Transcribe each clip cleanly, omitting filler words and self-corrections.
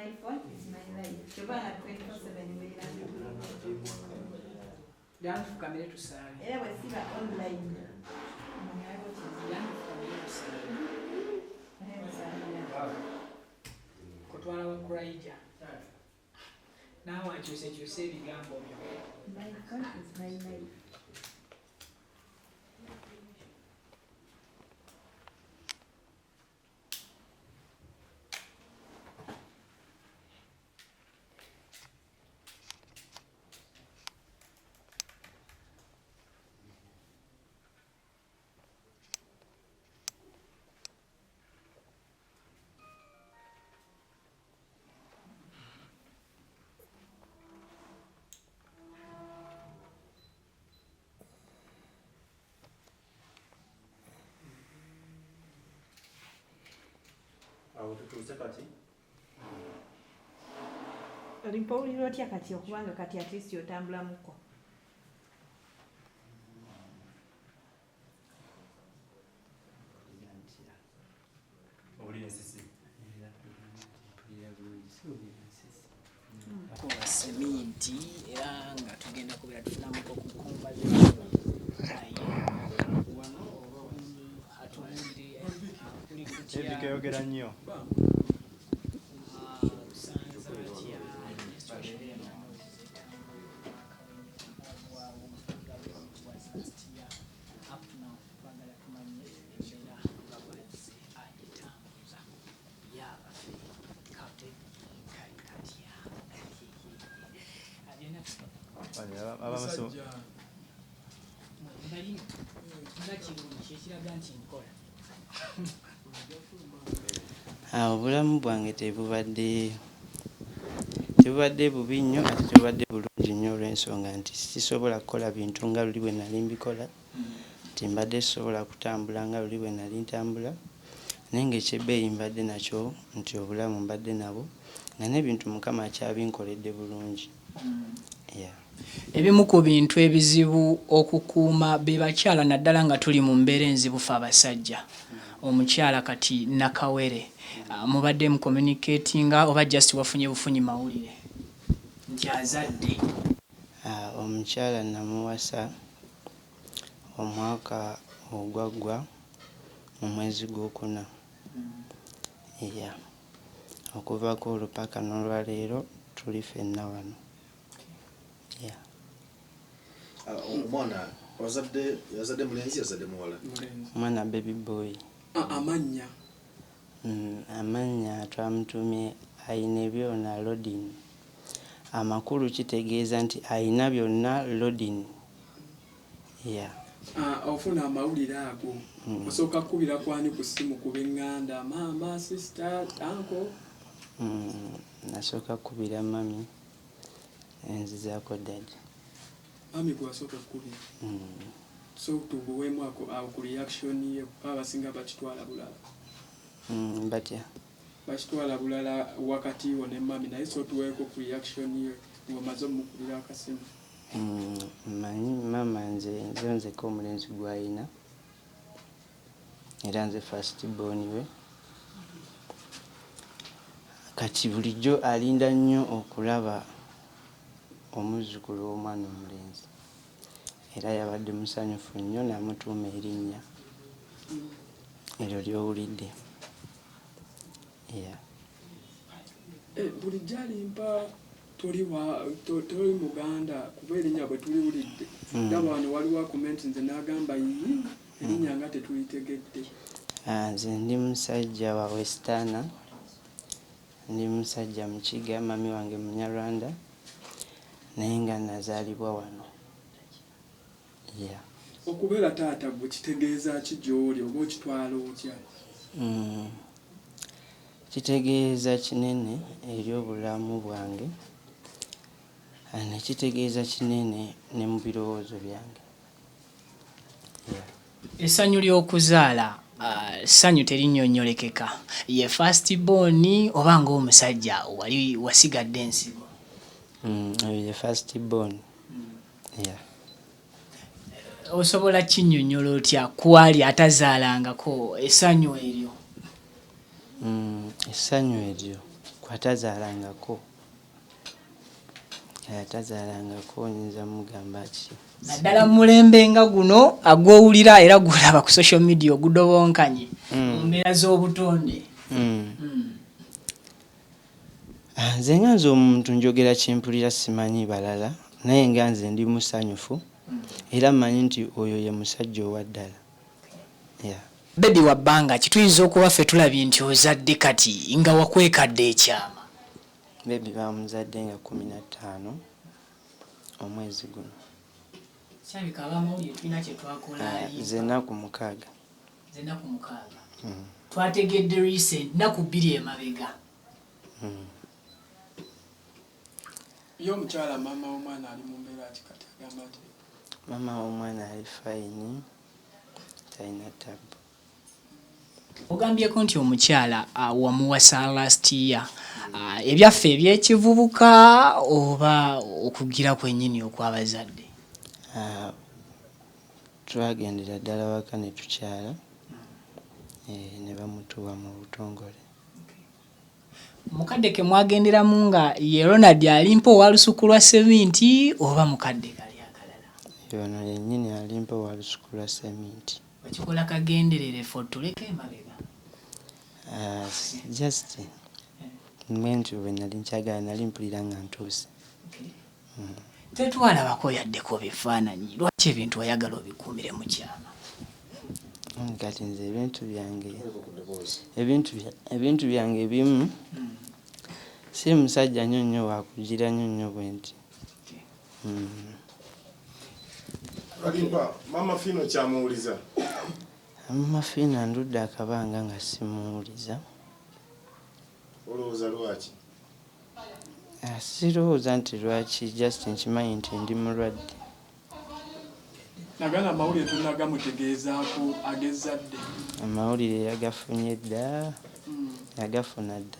My phone is my life. Kyova nga 24/7 mbeera. Jangu tufukamire tusaale. Era bwe siba online. Manyako kizibu. Jangu tufukamire tusaale. Naye musaabira. Kutwala wa Kuraija. Naawe akyusekyuse ebigambo byo. My phone is my life. Awo tutuuse kati. Olimpa owulira otya kati okubanga kati at least otambulamuko? Owulira ensisi? Kuba seminti era nga tugenda kubeera tufunamuko ku conversation naye wano atubuulire kuli kutya. David yayogera nnyo. Lusanza atya twagala tumanye embeera nga bwazze agitambuza yabaffe kate kali katya byonna. Abamuso Bali nga kirungi ekiraga nti nkola. Obulamu bwange tebubadde bubi nnyo ate tebubadde bulungi nnyo olw'ensonga nti sisobola kukola bintu nga luli bwe nali mbikola, nti mbadde sisobola kutambula nga luli bwe nali ntambula, naye ng'ekyebbeeyi mbadde nakyo nti obulamu mbadde nabwo nga n'ebintu Mukama akyabinkoledde bulungi. Yeah. Ebimu ku bintu ebizibu okukuuma be bakyala naddala nga tuli mu mbeera enzibu ffe abasajja. Omukyala kati nakawere mubadde mu communicatinga oba just wafunye bufunyi mawulire nti azadde? Omukyala namuwasa omwaka ogwaggwa mu mwezi gwokuna. Yeah. Okuvaako olwo paka n'olwaleero tuli ffenna wano. Yeah. Omwana wazadde, yazadde mulenzi, yazadde muwala? Omwana baby boy. Amannya? Amannya twamutuumye Aine Byona Lodin. Amakulu kitegeeza nti ayina byonna Lodin. Yeah. Ofuna amawulire ago, osooka kukubira kwani ku ssimu, ku b'eŋŋanda, maama, sister, uncle? Nasooka kukubira mami, nzizaako daddy. Mami gwe wasooka okukubira? Mm. So tubuweemu ako awo ku reaction ye, kuba abasinga bakitwala bulala. Batya? Bakitwala bulala wakati wo ne mami, naye so tuweeko ku reaction ye ng'omaze omukubira akasimu. Manyi maama nze nzeka omulenzi gw'ayina era nze first born we. Kati bulijjo alinda nnyo okulaba omuzzukulu w'omwana omulenzi, era yabadde musanyufu nnyo n'amutuuma erinnya eryo ly'owulidde. Yeah. Bulijjo alimpa toli muganda kuba erinnya bwe tuliwulidde, ndaba wano waliwo akomenti nze n'agamba yi erinnya nga tetulitegedde. Nze ndi musajja wa Westana, ndi musajja Mukiga, mami wange Munyarwanda, naye nga nazaalibwa wano. Yeah. Okubeera taata gwe kitegeeza ki gy'oli oba okitwala otya? Kitegeeza kinene eri obulamu bwange, ne kitegeeza kinene ne mu birowoozo byange. Yeah. Essanyu ly'okuzaala ssanyu terinnyonnyolekeka. Ye first born oba ng'omusajja wali wasigadde ensigo? Oyo ye first born. Yeah. Osobola kinnyonnyola otya kwali atazaalangako essanyu eryo? Essanyu eryo Atazaalangako, atazaalangako nyinza mugamba ki? Naddala mu mulembe nga guno agwowulira era gulaba ku social media ogudobonkanye mu mbeera z'obutonde. Nze nga nze omuntu njogera kyempulira, simanyi balala, naye nga nze ndi musanyufu era mmanyi nti oyo ye musajja owa ddala. Yeah. Baby wa bbanga ki tuyinza okuba ffe tulabye nti ozadde kati nga wakwekadde ekyama? Baby bamuzadde nga 15 omwezi guno. Kirabika abamawulire tulina kye twakola. Ze nnaku 6. Ze nnaku 6. Twategedde recent, nnaku 2 emabega. Ye omukyala maama w'omwana ali mu mbeera ki kati, agamba nti? Maama w'omwana ali fine, talina tabu. Ogambyeko nti omukyala wamuwasa last year. Ebyaffe ebyekivubuka oba okugira kwennyini okw'abazadde? Twagendera ddala waka ne tukyala, ne bamutuwa mu butongole. Mukadde ke mwagenderamu nga ye Ronald Alimpa owa lusuku lwa seminti oba mukadde kali akalala? Ono yennyini Alimpa owa lusuku lwa seminti. Wakikola kagenderere ffe otuleke emabega? Just mwe nti bwe nali nkyagala, nali mpulira nga ntuuse. Tetwalabako yaddeko bifaananyi, lwaki ebintu oyagala obikuumire mu kyama? Kati nze ebintu byange, ebintu byange ebimu, si musajja nnyo nnyo wakugira nnyo nnyo bwe nti. Alimpa, Mama Fino kyamuwuliza? Mama Fino ndudde akabanga nga simuwuliza. Olowooza lwaki? Sirowooza nti lwaki, just nkimanyi nti ndi mulwadde. Nagana amawulire tonagamutegeezaako ag'ezzadde? Amawulire yagafunye dda, yagafuna dda.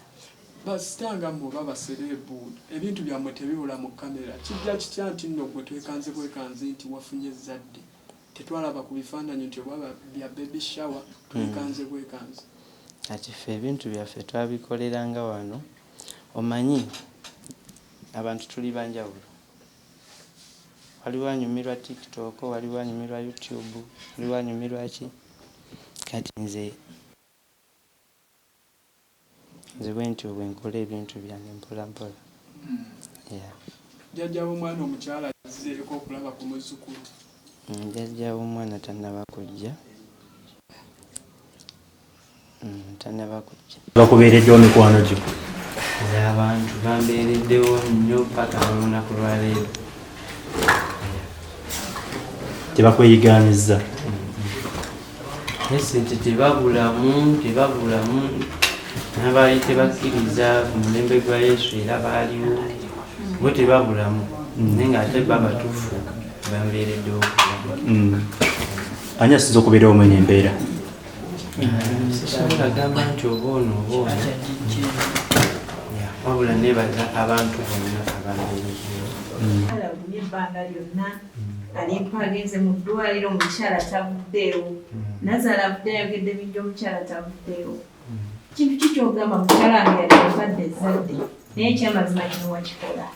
Basitanga mmwe oba basereebu, ebintu byammwe tebibula mu kamera. Kijja kitya nti nno gwe twekanze bwekanzi nti wafunye ezzadde, tetwalaba ku bifaananyi nti oba bya baby shower, twekanze bwekanzi? Kati ffe ebintu byaffe twabikoleranga wano. Omanyi abantu tuli banjawulo, waliwo anyumirwa TikTok, waliwo anyumirwa YouTube, waliwo anyumirwa ki. Kati nze bwe ntyo bwe nkola ebintu byange mpola mpola. Yeah. Jjajja w'omwana omukyala azzeeko okulaba ku muzzukulu? Jjajja w'omwana tannaba kujja. Tannaba kujja. Bakubeereddewo mikwano gyo? Nze abantu bambeereddewo nnyo paka n'olunaku lwaleero. Tebakweyigaanyiza? Sente tebabulamu, tebabulamu. N'abaali tebakkiriza ku mulembe gwa Yesu era baaliwo, bo tebabulamu, naye ng'ate bo abatuufu bambeereddewo okulamu. Ani asinza okubeerawo mwene embeera? Sisobola gamba nti oba ono oba ono, wabula neebaza abantu bonna abambeereddewo. Omukyala agumye ebbanga lyonna, Alimpa agenze mu ddwaliro, omukyala tavuddeewo. Nazaala avudde ayogedde bingi, omukyala tavuddeewo. Kintu ki kyogamba mukyala wange yali ampadde ezzadde, naye ekyamazima kino wakikola?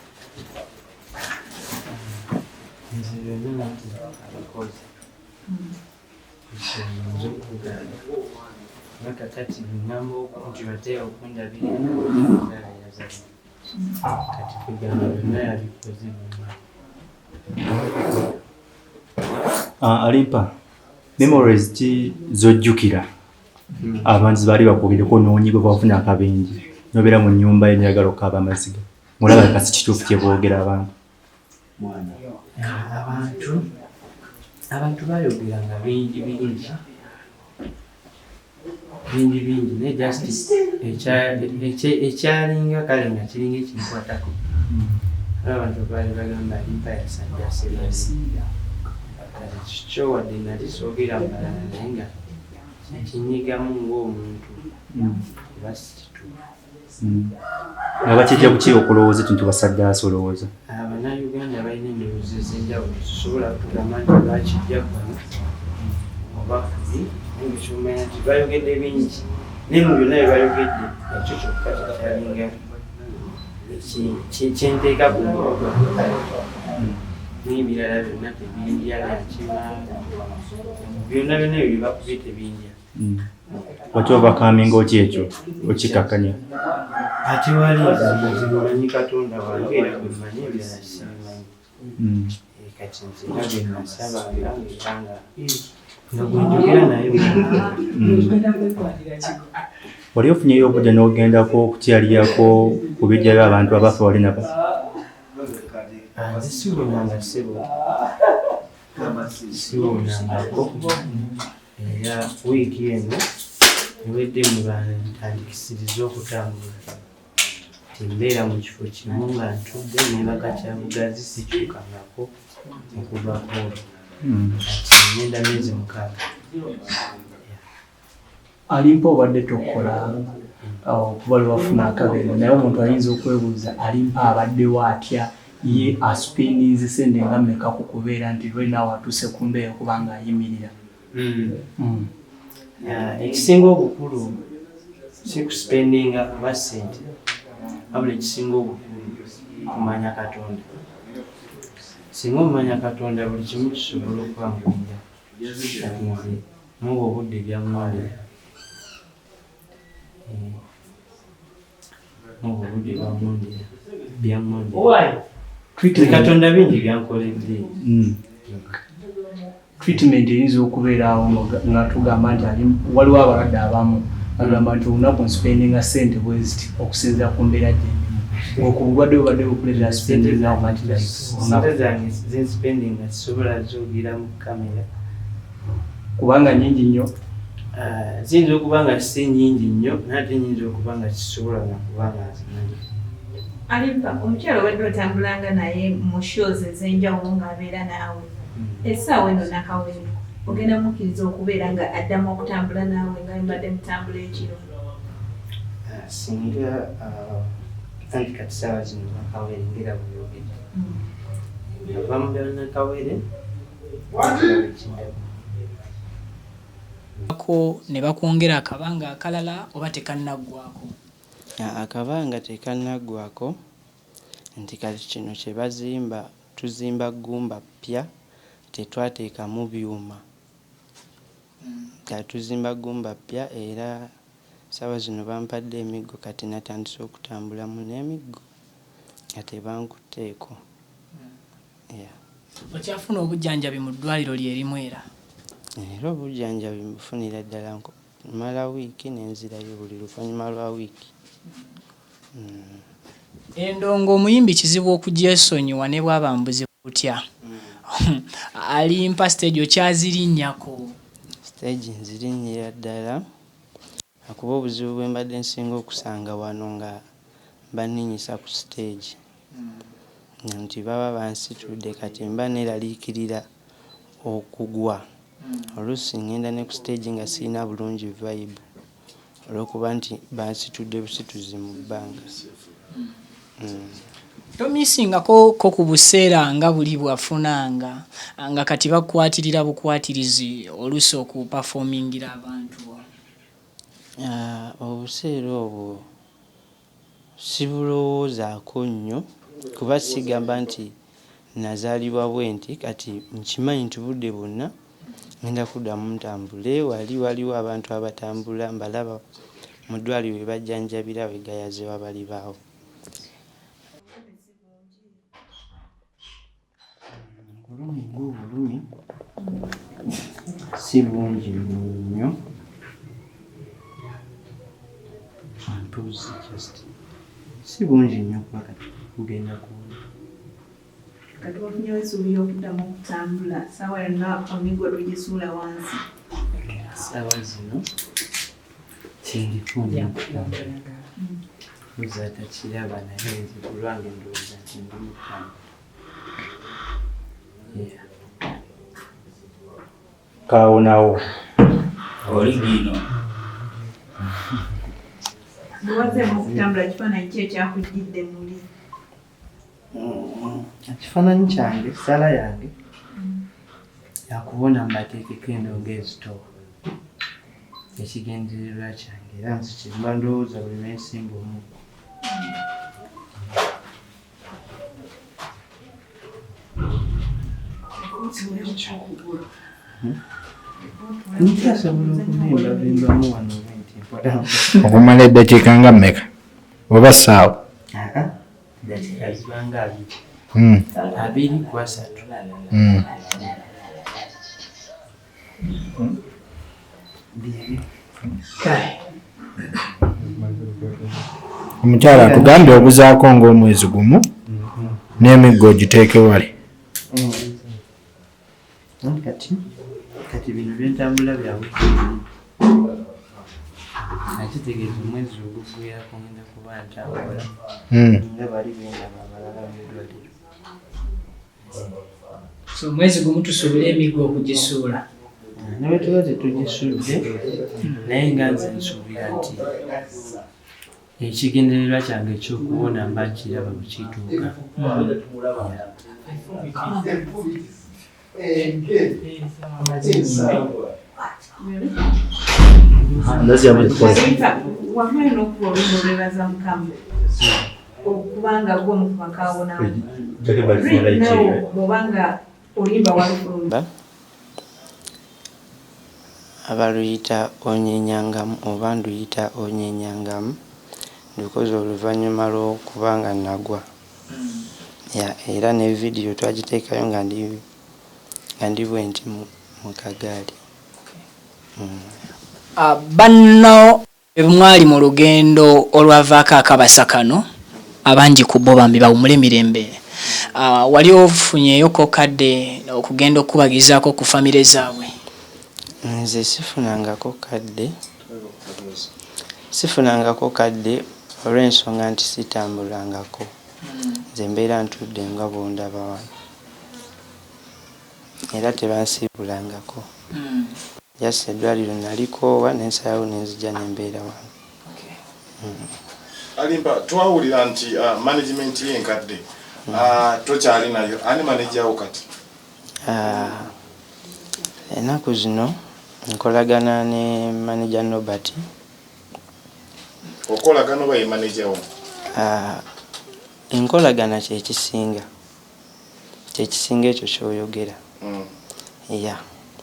Nze byonna nti abikoze, nze okugamba nga kakati ngamba nti bate okundabirira omukyala yazadde, kati kwegamba byonna yabikoze byonna. Alimpa, memories ki zojjukira abantu baali bakwogereko noonyiga bwafuna akabenje nobeera mu nnyumba ye neyagala okukaaba amaziga ng'olaba kasi kituufu kye boogera abantu? Abantu bayogeranga bingi bingi bingi bingi, naye just ekyalinga kale nga kiringa ekinkwatako, abantu baali bagamba Alimpa yasajja asebanyi. Kati kikyo wadde nali soogera malala, naye nga kinyigamu ng'omuntu oba si kituufu. Nga bakijja kuki okulowooza ekintu basaddaasi olowooza? Abannayuganda balina endowooza ez'enjawulo, tusobola kugamba nti lwakijja kuno oba kuli, naye nga kyomanya nti bayogedde bingi, naye mu byonna bye bayogedde ekyo kyokka kyekyalinga. Kyenteeka ku mubiri gwange n'ebirala byonna tebindya, nakima byonna byonna ebyo byebakubye tebindya. Waki overcominga otya ekyo okikakkanya? Ate wali nze manyi Katonda wange era gwe mmanyi, ebirala sibimanyi. Kati nze nga bye nasabanga era nga gwe njogera naye. Wali ofunyeyo obudde n'ogendako okukyalirako ku bijja by'abantu abafa wali nabo? Nze siwonanga ssebo, siwonangako, era wiiki eno ewedde mwe bantandikisiriza okutambula. Timbeera mu kifo kimu nga ntudde neebaka kyabugazi, sikyukangako okuva ku olwo. Kati ngenda myezi 6. Alimpa obadde tokola okuva lwe wafuna akabenje, naye omuntu ayinza okwebuuza Alimpa abaddewo atya, ye aspendinze sente nga mmeka ku kubeera nti lwenawe atuuse ku mbeera okuba nga ayimirira? Ekisinga obukulu si kuspendinga oba ssente, wabula ekisinga obukulu kumanya Katonda. Singa omanya Katonda buli kimu kisobola okwanguyira. Kati nze muwa obudde byaŋŋondera, muwa obudde byaŋŋondera. Katonda bingi byankoledde. Treatment eyinza okubeeraawo nga tugamba nti waliwo abalwadde abamu bagamba nti olunaku nspendinga ssente bwe ziti okusinziira ku mbeera gye ndimu, ng'oku bulwadde bubadde bukuleetera spendinga how much like Sente zange zenspendinga sisobola zoogera mu kamera kubanga nnyingi nnyo. Ziyinza okuba nga si nnyingi nnyo, naye ate nnyinza okuba nga sisobola nakuba nga nzimanyi. Alimpa, omukyala obadde otambulanga naye mu shows ez'enjawulo ng'abeera naawe, essaawa eno nakawere ogenda mukkiriza okubeera nga addamu okutambula naawe nga mbadde mutambula ekiro? Singa anti kati saawa zino nakawere ngera bweyogedde ava mu ddala nakawere ekiddako ko ne bakwongera akabanga akalala oba tekannaggwako? Akabanga tekannaggwako, nti kati kino kye bazimba tuzimba ggumba ppya, tetwateekamu byuma. Kati tuzimba ggumba ppya era saawa zino bampadde emiggo, kati natandise okutambulamu n'emiggo nga tebankutteeko. Okyafuna obujjanjabi mu ddwaliro lyerimu era? Era obujjanjabi mbufunira ddala, mmala wiiki nenzirayo buli luvannyuma lwa wiiki. Endongo omuyimbi kizibu okugyesonyiwa ne bwaba mbuzibu butya. Alimpa stage okyazirinnyako? Stage nzirinnyira ddala, akuba obuzibu bwe mbadde nsinga okusanga wano nga banninnyisa ku stage nti baba bansitudde, kati mba neeraliikirira okugwa. Oluusi ngenda ne ku stage nga sirina bulungi vibe olw'okuba nti bansitudde busituzi mu bbanga. Tomisingako ko ku buseera nga buli bwafunanga nga kati bakwatirira bukwatirizi oluusi okupafomingira abantu? Obuseera obwo sibulowoozaako nnyo, kuba sigamba nti nazaalibwa bwe nti, kati nkimanyi nti budde bwonna ngenda kuddamu ntambule. Wali waliwo abantu abatambula mbalaba mu ddwaliro we bajjanjabira we Gayaza wabali baawo. Obulumi ng'obulumi si bungi nnyo, mpozi just si bungi nnyo kuba kati bugenda kuwona. Kati wafunyewo essuubi ly'okuddamu okutambula, ssaawa yonna emiggo togisuula wansi? Ssaawa zino kyendiko ndi mu kutambula, mpozi atakiraba, naye nze ku lwange ndowooza nti ndi mu kutambula. Kaawonawo. Oligino. Bwe wazzeemu okutambula kifaananyi ki ekyakujjidde muli? Ekifaananyi kyange, ssaala yange yakubona mbateekeko endongo ezitowa. Ekigendererwa kyange era nze kyemba ndowooza buli lwe nsimba omuggo. Nkyasobola okubimbabimbamu wano bwenti mpolampola. Okumala eddakiika nga mmeka oba ssaawa? Eddakiika zibanga 20. 20 ku 30. Omukyala atugambye obuzaako ng'omwezi gumu n'emiggo ogiteeke wali. Kati bino byentambula bya wiiki bbiri. Nakitegeeza omwezi oguggwerako ngenda kuba ntambula nga bali bendaba abalala mu ddwaliro. So omwezi gumu tusuubire emiggo okugisuula? Ne bwe tuba tetugisudde, naye nga nze nsuubira nti ekigendererwa kyange eky'okuwona mba nkiraba bwe kituuka. Wavayo n'okuba oluyimba olwebaza Mukama okubanga gwe omu ku bakaawonawo. Bw'obanga oluyimba walufulumya. Abaluyita Onyenyangamu oba nduyita Onyenyangamu ndukoze oluvannyuma lw'okuba nga nagwa. Yeah, era ne vidiyo twagiteekayo nga ndi nga ndi bwenti mu kagaali. Banno bwe mwali mu lugendo olwavaako akabasa kano, abangi ku bo bambi bawumule mirembe. Wali ofunyeyoko kadde okugenda okubagizaako ku famire zaabwe? Nze sifunangako kadde olw'ensonga nti sitambulangako. Nze mbeera ntudde nga bw'ondaba wano era tebansiibulangako. Just eddwaliro nalikoowa ne nsalawo ne nzija ne mbeera wano. Alimpa, twawulira nti management ye enkadde tokyali nayo. Ani manager wo kati? Ennaku zino nkolagana ne manager Nobert. Okolagana oba ye manager wo? Enkolagana kyekisinga ekyo kyoyogera. Yeah.